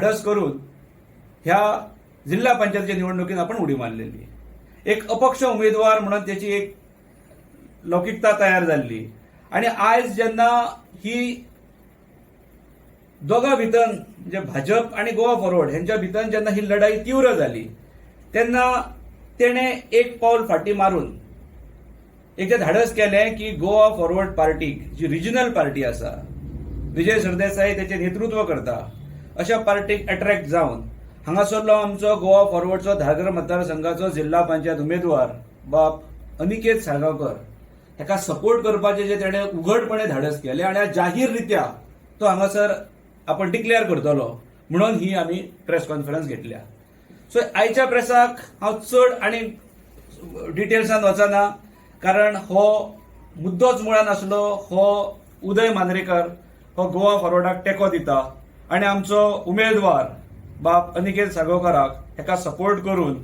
धाडस करून ह्या जिल्हा पंचायतीच्या निवडणुकीत आपण उडी मारलेली. एक अपक्ष उमेदवार म्हणून त्याची एक लौकिकता तयार जाल्ली आणि आयज जेन्ना ही दोगां भितर, म्हणजे भाजप आणि गोवा फॉरवर्ड हेंच्या भितर जेन्ना ही लढाई तीव्र जाली, तेन्ना तेणें एक पावल फाटीं मारून एक तें धाडस केलें की गोवा फॉरवर्ड पार्टीक, जी रिजनल पार्टी आसा, विजय सरदेसाय तेचें नेतृत्व करता, अशा पार्टीक अट्रॅक्ट जावन हांगासरलो आमचो गोवा फॉरवर्डचो धारगळ मतदारसंघाचो जिल्हा पंचायत उमेदवार बाब अनिकेत साळगांवकर हेका सपोर्ट करपाचें जे तेणें उघडपणे धाडस केलें आनी आज जाहीर रित्या तो हांगासर आपण डिक्लेअर करतलो म्हणून ही आमी प्रेस कॉन्फरन्स घेतल्या. सो आयच्या प्रेसाक हांव चड आनी डिटेल्सान वचना, कारण हो मुद्दोच मुळान आसलो, हो उदय मांद्रेकर हो गोवा फॉरवर्डाक तेंको दिता आनी आमचो उमेदवार बाब अनिकेत साळगांवकराक हेका सपोर्ट करून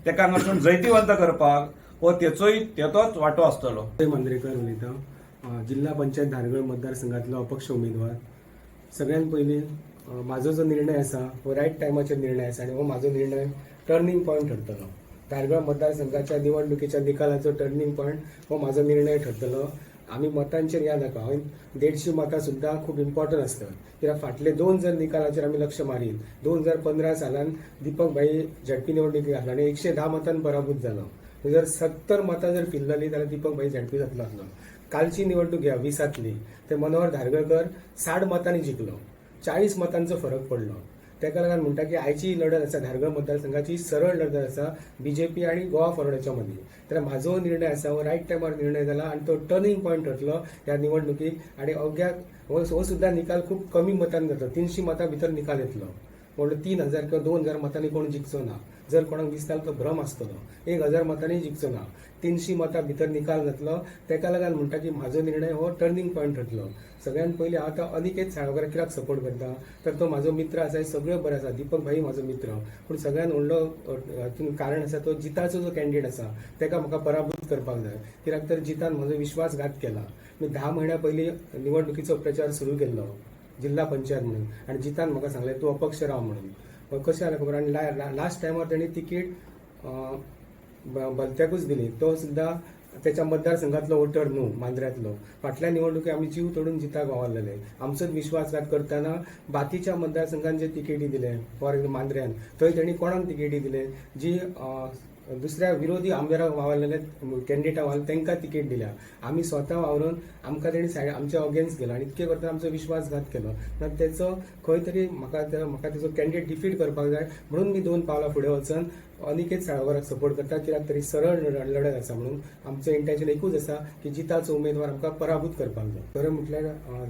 तेका हांगासून जैतिवंत करपाक हो तेचोय तेतोच वांटो आसतलो. उदय मांद्रेकर उलयता, जिल्हा पंचायत धारगळ मतदारसंघातलो अपक्ष उमेदवार. सगळ्यात पयलीं म्हाजो जो निर्णय आसा हो रायट टायमाचेर निर्णय आसा आनी हो म्हाजो निर्णय टर्निंग पॉयंट ठरतलो. धारगळ मतदारसंघाच्या निवडणुकीच्या निकालाचो टर्निंग पॉयंट हो म्हाजो निर्णय ठरतलो. आमी मतांचेर या नाका. हांवें 150 मतां सुद्दां खूब इम्पॉर्टंट आसतात, कित्याक फाटले दोन जर निकालाचेर आमी लक्ष मारीत, 2015 सालान दीपक भाई झेडपी निवडणुकी घातला आनी 110 मतान पराभूत जालो. जर 70 मतां जर फिल जाली जाल्यार दीपक भाई झेडपी जातलो आसलो. कालची निवडणूक घ्या 20तली, ते मनोहर धारगळकर 60 मतांनी जिखलो, 40 मतांचो फरक पडलो. तेका लागून म्हणटा की आयची लढत आसा धारगळ मतदारसंघाची, सरळ लढत आसा बीजेपी आनी गोवा फॉरवर्डाच्या मदीं. तर म्हाजो निर्णय आसा हो रायट टायमार निर्णय जाला आनी तो टर्निंग पॉयंट ठरतलो ह्या निवडणुकीक. आनी अवघ्या हो हो सुद्दां निकाल खूब कमी मतान जातलो, 300 मतां भितर निकाल येतलो. म्हणून 3000 किंवा 2000 मतांनी कोण जिखचो ना. जर कोणाक दिसता तो भ्रम आसतलो. 1000 मतांनी जिखचो ना, 300 मतां भितर निकाल जातलो. तेका लागून म्हणटा की म्हाजो निर्णय हो टर्निंग पॉयंट ठरतलो. सगळ्यात पयलीं हांव आतां अनिकेत साळगांवकर कित्याक सपोर्ट करता, तर तो म्हाजो मित्र आसा, हें सगळें बरें आसा, दीपक भाई म्हाजो मित्र, पूण सगळ्यात व्हडलो हातून कारण आसा तो जिताचो जो कॅन्डिडेट आसा तेका म्हाका पराभूत करपाक जाय. कित्याक तर जितान म्हजो विश्वासघात केला. मी 10 म्हयन्या पयलीं निवडणुकीचो प्रचार सुरू केल्लो जिल्हा पंचायत म्हणून आनी जितान म्हाका सांगलें, तूं अपक्ष राव म्हणून. पण कशें जालें खबर, आनी लास्ट टायमार तेणी तिकीट भलत्याकूच दिली, तो सुद्दां त्याच्या मतदारसंघातलो वोटर न्हू, मांद्र्यांतलो. फाटल्या निवडणुकी आमी जीव तोडून जिताक वावरलेले. आमचोच विश्वासघात करतना बाकीच्या मतदारसंघान जे तिकेटी दिले, फॉर एक्झाम्पल मांद्र्यान, थंय तेणी कोणाक तिकेटी दिले? जी दुसऱ्या विरोधी आमदाराक वावरलेले, कॅन्डिडेटाक वावरले तांकां तिकेट दिल्या. आमी स्वता वावरून आमकां तेणी सायड आमच्या अगेन्स्ट गेलो आनी इतकें करतना आमचो विश्वासघात केलो ना. तेचो खंय तरी म्हाका तेचो कॅन्डिडेट डिफीट करपाक जाय म्हणून मी दोन पावलां फुडें वचून अनिकेत साळगांवकराक सपोर्ट करता. कित्याक तरी सरळ लढत आसा म्हणून आमचें इंटेन्शन एकूच आसा की जिताचो उमेदवार आमकां पराभूत करपाक जाय. खरें म्हटल्यार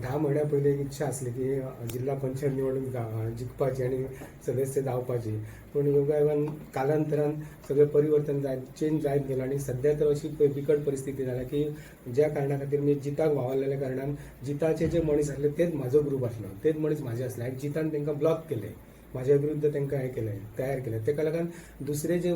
10 म्हयन्या पयलीं एक इच्छा आसली की जिल्हा पंचायत निवडणूक जिखपाची आनी सदस्य जावपाची. पूण योगायोगान कालांतरान सगळें परिवर्तन जायत, चेंज जायत गेलो आनी सद्या तर अशी बिकट परिस्थिती जाल्या की ज्या कारणा खातीर मी जिताक वावरलेल्या कारणान जिताचे जे मनीस आसले तेच म्हाजो ग्रूप आसलो, तेच मनीस म्हाजे आसले आनी जितान तांकां ब्लॉक केले, म्हाज्या विरुद्ध तांकां हें केलें, तयार केलें. तेका लागून दुसरे जे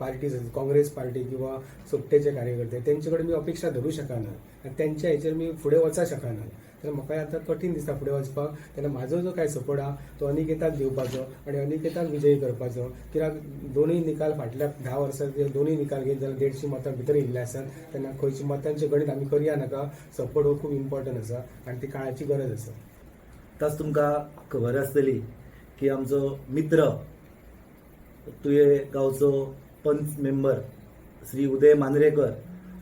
पार्टीज आसात, काँग्रेस पार्टी किंवा सोपटेचे कार्यकर्ते, तेंचे कडेन मी अपेक्षा धरूं शकना आनी तेंच्या हेचेर मी फुडें वचूंक शकना. तर म्हाका आतां कठीण दिसता फुडें वचपाक. तेन्ना म्हाजो जो काय सपोर्ट आहा तो अनिकेताक दिवपाचो आनी अनिकेताक विजयी करपाचो. कित्याक दोनूय निकाल फाटल्या 10 वर्सां दोनूय निकाल घेत जाल्यार 150 मतां भितर येयल्ले आसात. तेन्ना खंयच्या मतांचें गणीत आमी करया नाका. सपोर्ट हो खूब इम्पॉर्टंट आसा आनी ती काळाची गरज आसा. आतांच तुमकां खबर आसतली की आमचो मित्र, तुये गांवचो पंच मेंबर श्री उदय मांद्रेकर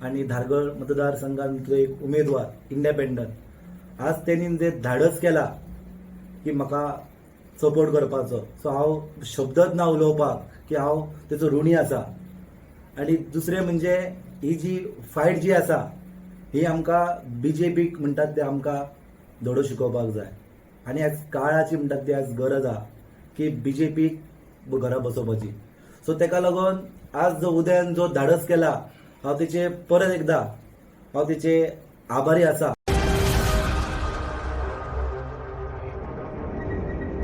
आनी धारगळ मतदारसंघांतलो एक उमेदवार इंडिपेंडंट, आज तेणीन जे धाडस केला की म्हाका सपोर्ट करपाचो, सो हांव शब्दच ना उलोवपाक की हांव तेचो ऋणी आसा. आनी दुसरें म्हणजे ही जी फायट जी आसा ही आमकां बीजेपीक म्हणटात ते आमकां धडो शिकोवपाक जाय आनी आज काळाची म्हणटात ती आज गरज आहा की बीजेपीक घरा बसोवपाची. सो तेका लागून आज जो उदयान जो धाडस केला, हांव तेचे परत एकदा हांव तेचे आभारी आसा.